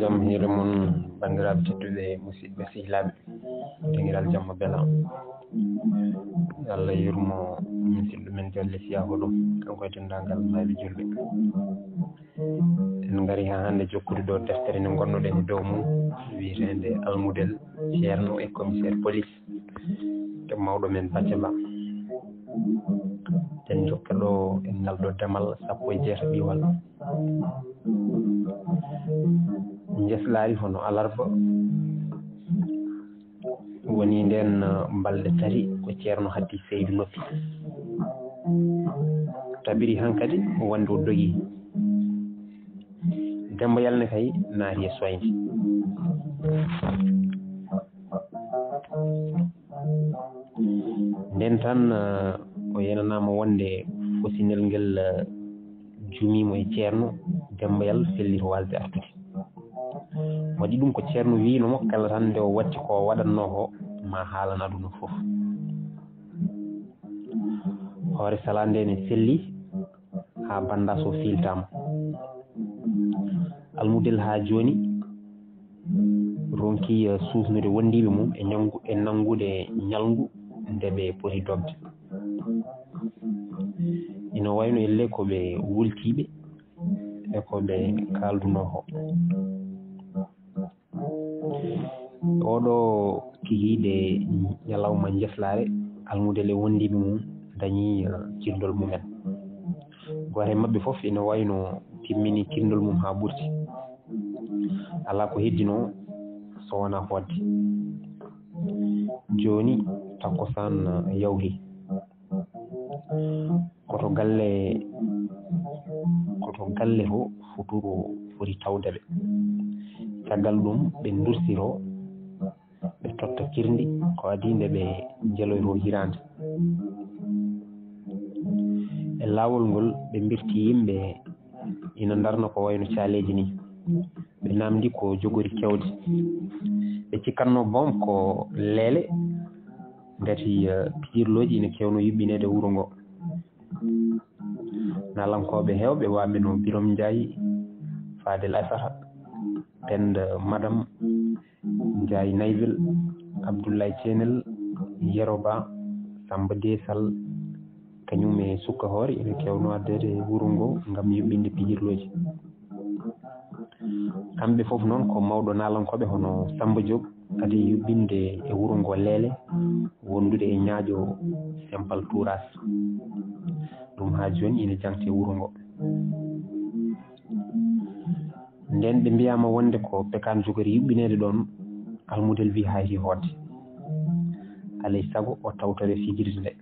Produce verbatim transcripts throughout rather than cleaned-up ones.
Jam hiire mon, banndiraaɓe tedduɓe, musidɓe sehilaaɓe, dengiral jamma bela. Allah yurmo musidɗo men Jolle Siyaho ɗo, kanko e denndaangal maayɓe julɓe. En ngari haa hannde jokkude ɗo deftere nde ngonnoɗen e dow mum, wiyeteende Almudel Ceerno e commissaire police, e mawɗo men Bacca Ba. En jokka ɗo e ngal ɗo damal sappo e jeetaɓiwal. Njeslaari hono alarba woni ndeen, uh, balɗe tati ko Ceerno Hatti Seydu noppi. Tabiri hankadi wonde o dogi. Demba Yalne kay naati e soyde. Ndeen tan, uh, o yenanaama wonde fosinel ngel, uh, jumiimo e Ceerno, Demba Yal fellito waasde artude. Waɗi ɗum ko Ceerno wiyno mo, kala tan nde o watti ko o waɗatnoo ko, ma haalan aduna fof. Hoore salaa nde ne selli haa banndaas o fiiltaama. Almudel haa jooni ronki, eh, suusnude wondiiɓe mum e ñanngu-, e nanngude ñalngu nde ɓe poti dogde. Ina wayno ellee ko ɓe wultiiɓe e ko ɓe kaaldunoo ko. Oɗo kikiiɗe ñalawma njeslaare, Almudel e wondiiɓe mum dañi, eh, cirndol mumen. Gooto e maɓɓe fof ina wayno timmini cirndol mum haa ɓurti. Alaa ko heddinoo so wonaa hootde. Jooni takkusaan yawti. Ko to galle, ko to galle to futuro foti tawde ɓe. Caggal ɗum ɓe ndursiro, ɓe totta cirndi, ko adii nde ɓe njeloytoo hiraande. E laawol ngol ɓe mbirti yimɓe ina ndarna ko wayno caaleeji ni. Ɓe naamndi ko jogori kewde. Ɓe cikkatno boom ko leele, ngati, eh, pijirlooji ina kewno yuɓɓineede wuro ngo. Naalankooɓe heewɓe waamino Birom Njaay, Fadel Asata, Penda Madam, Njaay Naybel, Abdullaay Ceenel, Yero Ba, Samba Deesal, kañum e sukka hoore ina kewno addeede e wuro ngo ngam yuɓɓinde pijirlooji. Kamɓe fof noon ko mawɗo naalankooɓe hono Samba Diop, adii yuɓɓinde e wuro ngo leele wondude e ñaaƴo Sempal Tuuraas. Ɗum haa jooni ina jaŋti e wuro ngo. Ndeen ɓe mbiyaama wonde ko Pekaan jogori yuɓɓineede ɗoon, Almudel wi hayti hootde. Alay sago o tawtore fijirde nde.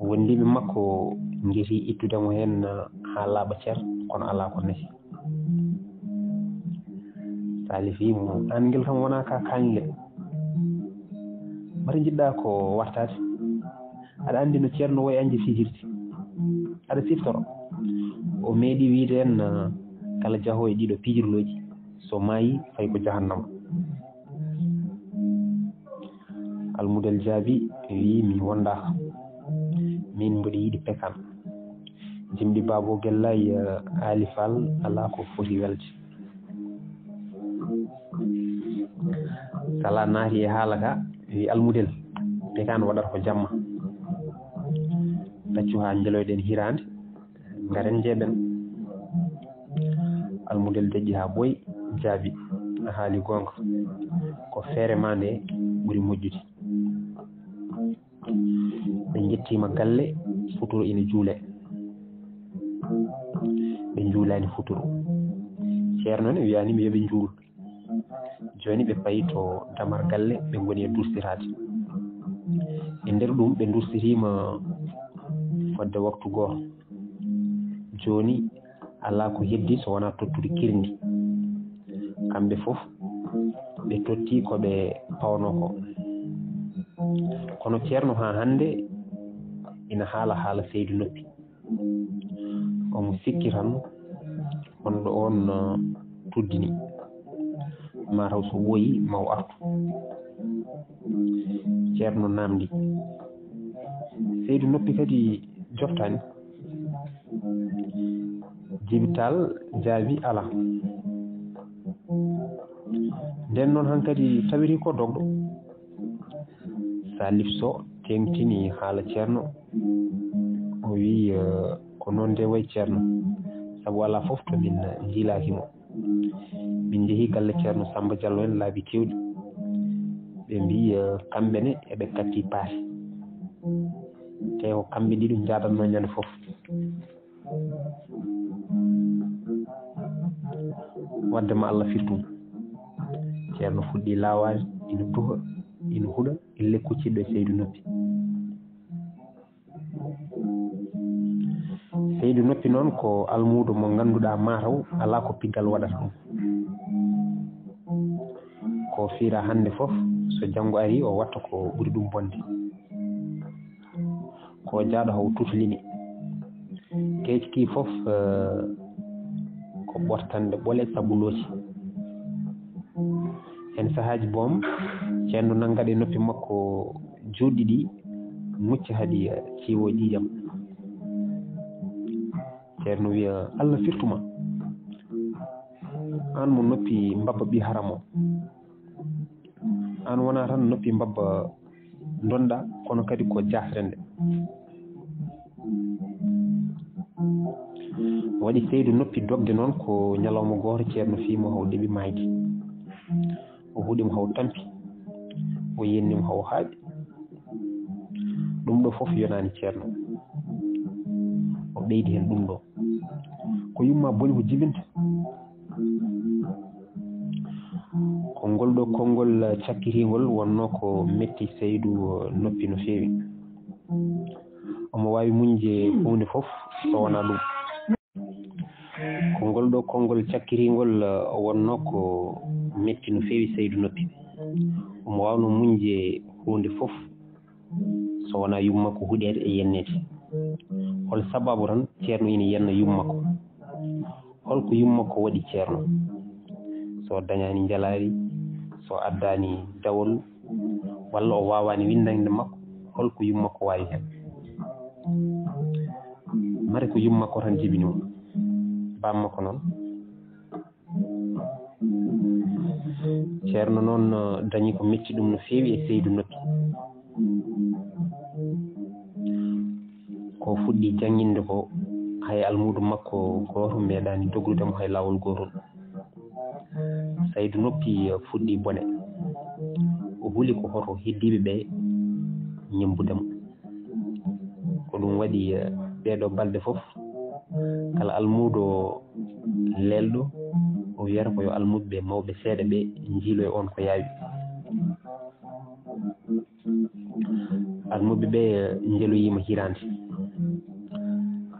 Wondiiɓe makko ngeti ittude mo heen haa laaɓa cer, kono alaa ko nesi. Salifi mo, aan ngel kam wonaa ka kaangel. Mbaɗa njiɗɗaa ko wartaade? Aɗa anndi no Ceerno wayi anje fijirde. Aɗa siftoro. O meeɗi wiide en, ah, kala jahoowo e ɗiɗo pijirlooji, so maayi, fayi ko jahannama. Almudel jaabi, wi, mi wondaaka. Min mboɗo yiɗi Pekaan. Jimɗi Baabo Gellay, eh, Aali Faal, alaa ko foti welde. Sala naati e haala ka, wi, Almudel, Pekaan waɗata ko jamma. Ɗaccu haa njeloyɗen hiraande, ngaren njeeɓen. Almudel deƴƴi haa ɓooyi, jaabi, a haali goonga. Ko feere maa nde ɓuri moƴƴude. Ɓe njettiima galle, futuro ina juulee. Ɓe njuulaani futuro. Ceerno ne wiyaani ɓe yo ɓe njuul. Jooni ɓe payi to damar galle, ɓe ngoni e dursiraade. E nder ɗum, ɓe dursitiima fodde waktu gooto. Jooni alaa ko heddi so wonaa tottude kirndi. Kamɓe fof ɓe totti ko ɓe pawnoo ko. Kono Ceerno haa hannde ina haala haala Seydu noppi. Omo sikki tan wonɗo oon, uh, tuddini. Mataw so ɓooyi ma o artu. Ceerno naamndi. Seydu noppi kadi joftaani. Jibital jaabi alaa. Nden noon hankadi tawiri ko dogɗo. Salif Sow teeŋtini haala Ceerno. O wiyi, eh, ko noon nde wayi Ceerno. Sabu alaa fof to min njiilaaki mo. Min njehi galle Ceerno Samba Diallo en laabi keewɗi. Ɓe mbiyi, eh, kamɓe ne eɓe katti paati. Te ko kamɓe ɗiɗo njaadatnoo ñande fof. Wadde ma Allah firtu. Ceerno fuɗɗi laawaade, ina duha, ina huɗa, ille kucciɗo e Seydu Noppi. Seydu Noppi noon ko almuudo mo ngannduɗaa mataw alaa ko piggal waɗata ɗum. Ko fiira hannde fof, so janngo arii, o watta ko ɓuri ɗum bonde. Ko jaaɗo haw tutulini. Keeci kii fof, eh, ko ɓortande ɓole sabu looci. Heen sahaaji boom, ceerno nanngat e noppi makko juuɗɗi ɗi, mucca haɗi, eh, ciwo ƴiiƴam. Ceerno wiya, "Allah firtu ma. Aan mo noppi mbabba ɓii haram o. Aan wonaa tan noppi mbabba ndonɗa, kono kadi ko jaasrende." Waɗi Seydu Noppi dogde noon ko ñalawma gooto, ceerno fii mo haw ɗeɓi maayde. O huɗi mo haw tampi. O yenni mo haw haaɓi. Ɗum ɗo fof yonaani ceerno. O ɓeydi heen ɗum ɗo. Ko yumma boni ko jibinta. Ko ngol ɗo konngol cakkitingol wonnoo ko metti Seydu Noppi no feewi. Omo waawi muñde huunde fof so wonaa ɗum. Ko ngol ɗo konngol cakkitingol wonnoo ko metti no feewi Seydu Noppi. Omo waawnoo muñde huunde fof so wonaa yumma ko huɗeede e yenneede. Hol sababu tan ceerno ina yenna yumma ko? Hol ko yumma ko waɗi ceerno? So dañaani njalaari, so addaani dawol, walla o waawaani winndande makko, hol ko yumma ko waawi heen? Mate ko yumma ko tan jibini mo. Bamma ko noon. Ceerno noon, eh, dañi ko metti ɗum no feewi e Seydu Noppi. Ko fuɗɗi jannginde ko, hay almuudo makko gooto meeɗaani dogrude mo hay laawol gootol. Seydu Noppi, eh, fuɗɗi bone. O huli ko hoto heddiiɓe ɓe ñemmbude mo. Ko ɗum waɗi, eh, ɗeeɗo balɗe fof, kala almuudo leelɗo, o wiyata ko yo almuɓɓe mawɓe seeɗa ɓe njiiloyo on ko yaawi. Almuɓɓe ɓe, eh, njeloyiima hiraande.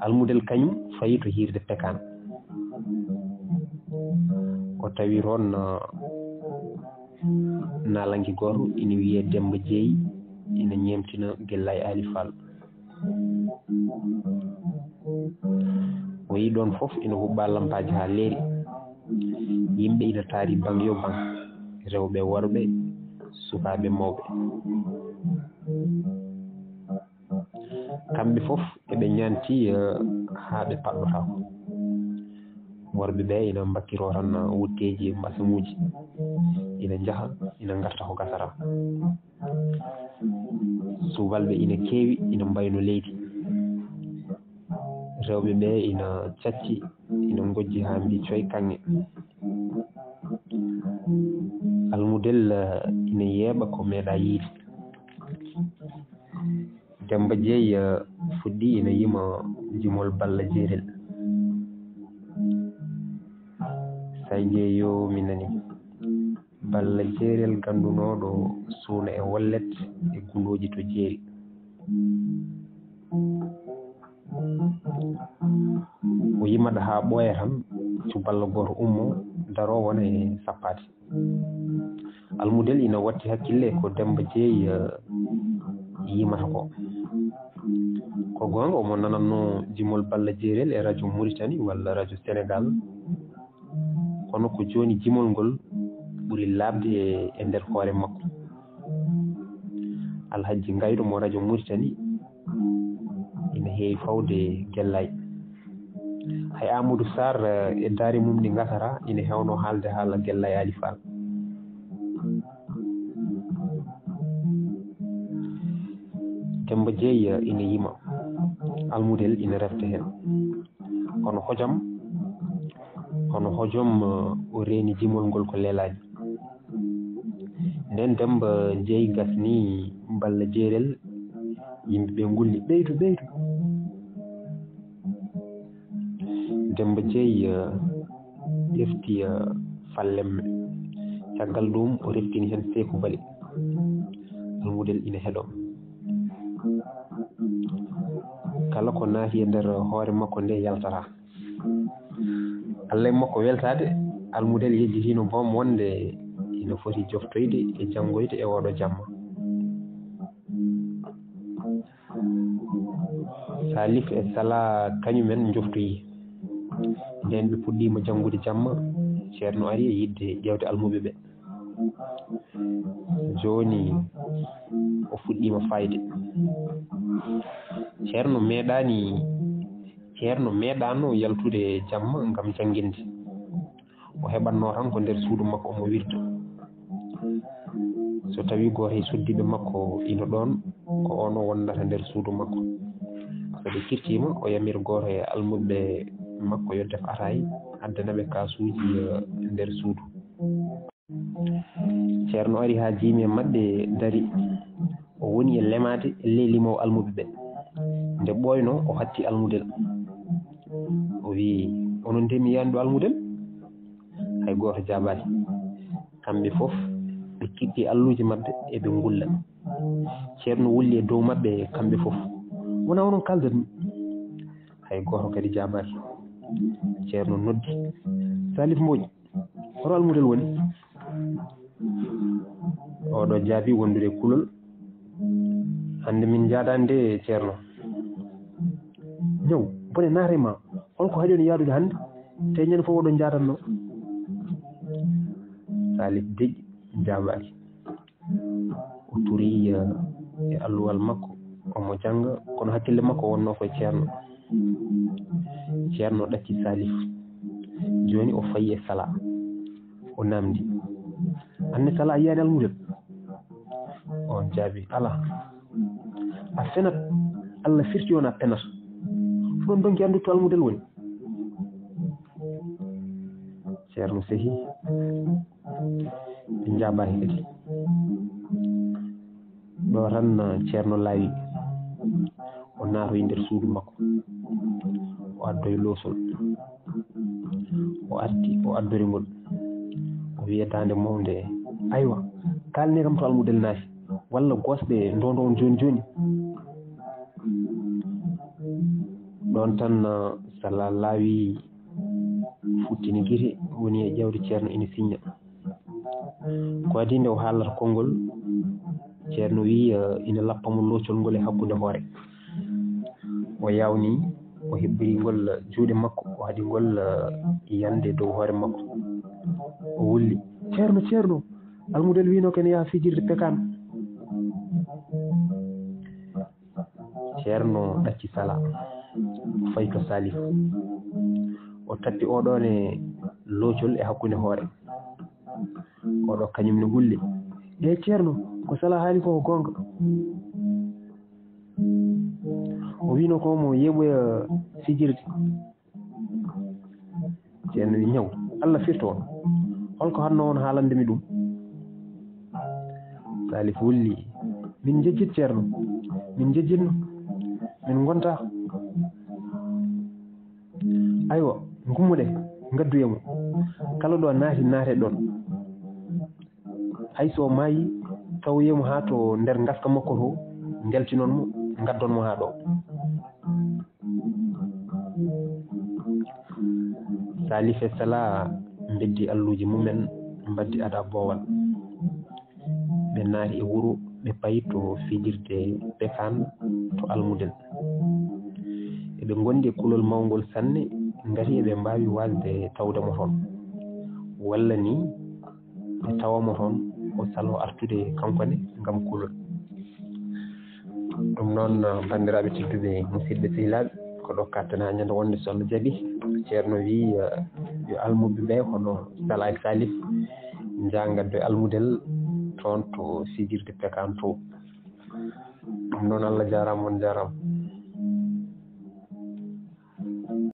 Almudel kañum fayi to hiirde pekaan. O tawi toon, eh, naalanke gooto ina wiyee Demba Jeey, ina ñeemtina Gellay Ali Fall. O yii ɗoon fof ina huɓɓa lampaaji haa leeri. Yimɓe ina taari baŋ yo baŋ, rewɓe, worɓe, sukaaɓe, mawɓe. Kamɓe fof eɓe ñaanti, eh, haa ɓe paɗɗotaako. Worɓe ɓe ina mbakkiroo tan, eh, wutteeji e mbasamuuji, ina njaha, ina ngarta ko gasata. Subalɓe ina keewi, ina mbayno leydi. Rewɓe ɓe ina cacci, ina ngojji haa mbii coy kaŋŋe. Almudel, eh, ina yeeɓa ko meeɗa yiide. Demba Jeey, eh, fuɗɗi ina yima jimol Balla Jeerel. Say Jeey yo mi nani. Balla Jeerel ganndunooɗo suuna e wollet e gulooji to jeeri. O yimaɗo haa ɓooya tan, cuballa gooto ummo, daroo wona e sappaade. Almudel ina watti hakkille ko Demba Jeey, eh, yimata ko. Ko goonga, omo nanatnoo jimol Balla Jeerel e rajo Mauritanie walla rajo Sénégal. Kono ko jooni jimol ngol ɓuri laaɓde e, e nder hoore makko. Alhajji Ngayɗo mo rajo Mauritanie ina heewi fawde Gellay. Hay Amadou Sarr e daari mum ɗi ngasata ina heewnoo haalde haala Gellay Ali Fall. Demmba Jeey ina yima, almudel ina refta heen. Hono hojom, hono hojom o reeni jimol ngol ko leelaaji. Ndeen Demmba Jeey gasnii balla jeerel, yimɓe ɓee ngulli ɓeydu ɓeydu. Demmba Jeey ƴefti fallemme. Caggal ɗuum o reftini heen Seeku Bali. Almudel ina heɗoo. Kala ko naati e nder hoore makko nde yaltataa. Allah e makko weltaade, almudel yejjitiino boom wonde ina foti joftoyde e janngoyde e ooɗo jamma. Salif e Sala kañumen njoftoyi. Ndeen ɓe puɗɗiima janngude jamma, Ceerno ari e yiɗde ƴeewde almuɓe ɓe. Jooni o fuɗɗiima faayde. Ceerno meeɗaani, Ceerno meeɗaano yaltude jamma ngam jannginde. O heɓatnoo tan ko nder suudu makko omo wirda. So tawii gooto e soddiiɓe makko ina ɗoon, ko oon o wondata nder suudu makko. So ɓe kirtiima, o yamir gooto e almuɓe makko yo def ataay, addana ɓe kaasuuji, eh, nder suudu. Ceerno ari haa jiimi e maɓɓe, darii. O woni e lemaade e ley limoowo almuɓe ɓe. Nde ɓooynoo, o hatti almudel. O wiyi, "Onon de mi yiyaani ɗo almudel?" Hay gooto jaabaaki. Kamɓe fof, ɓe kiɓɓi alluuje maɓɓe, eɓe ngulla. Ceerno wulli e dow maɓɓe, kamɓe fof. "Wonaa onon kaaldatmi?" Hay gooto kadi jaabaaki. Ceerno noddi, "Salif Mbooƴ, hoto almudel woni?" Oɗo jaabi wondude kulol. "Hannde min njaadaani de, Ceerno." "Ñaw, bone naata e ma. Holko haɗi on yaadude hannde? Te ñande fof oɗon njaadanno." Salif deƴƴi, jaabaaki. O turi, eh, e alluwal makko, omo jannga, kono hakkille makko wonnoo ko e Ceerno. Ceerno ɗacci Salif. Jooni o fayi e Sala. O namdi, "Aan ne Sala, a yiyaani almudel?" Oon jaabi, "Alaa." "A fenat, Allah firti on a penat. Fuɗon donki anndu to almudel woni." Ceerno sehi. Ɓe njaabaaki kadi. Ɗo tan, eh, Ceerno laawi. O naatoyi nder suudu makko. O addoyi loosol. O arti, o addori ngol. O wiya daande mawnde, "Aywa, kaalne kam to almudel naati, walla gosɗe ndondo on jooni jooni." Ɗoon tan, eh, Sala laawi, futtini gite, woni e ƴeewde Ceerno ina siñña. Ko adii nde o haalata konngol, Ceerno wiyi, eh, ina lappa mo loocol ngol e hakkunde hoore. O yawni, o hebbiri ngol juuɗe makko, o haɗi ngol, eh, yande dow hoore makko. O wulli, "Ceerno, Ceerno, almudel wiino ko ene yaha fijirde pekaan." Ceerno ɗacci Sala, o fayi to Salif. O tappi oɗoon e loocol e hakkunde hoore. Oɗo kañum ne wulli, "E Ceerno, ko Sala haali ko, ko goonga. O wiino ko mo yeɓoya fijirde." Ceerno wi, "Ñaw, Allah firto on. Holko hatno on haalande mi ɗum?" Salif wulli, "Min njejjit Ceerno, min njejjitno, min ngonta. Aywa, ngummuɗe, ngadduye mo. Kala ɗo naati, naate ɗon. Hay so o maayi, tawoye mo haa to nder ngaska makko to, ndeltinon mo, ngaddon mo haa ɗo." Salif e Sala mbeddi alluuji mumen, mbaddi ada boowal. Ɓe naati e wuro, ɓe payi to fijirde pekaan to almudel. Eɓe ngondi e kulol mawngol sanne, ngati eɓe mbaawi waasde tawde mo toon. Walla ni ɓe tawa mo toon, o saloo artude kanko ne ngam kulol. Ɗum noon, banndiraaɓe tedduɓe, musidɓe sehilaaɓe, Ko ɗo kattana ñande wonde so Allah jaɓi, ceerno wi, eh, yo almuɓe ɓe hono Sala e Salif njangaddo e almudel toon to fijirde Pekan to. Ɗum noon Allah jaaraama, on jaaraama.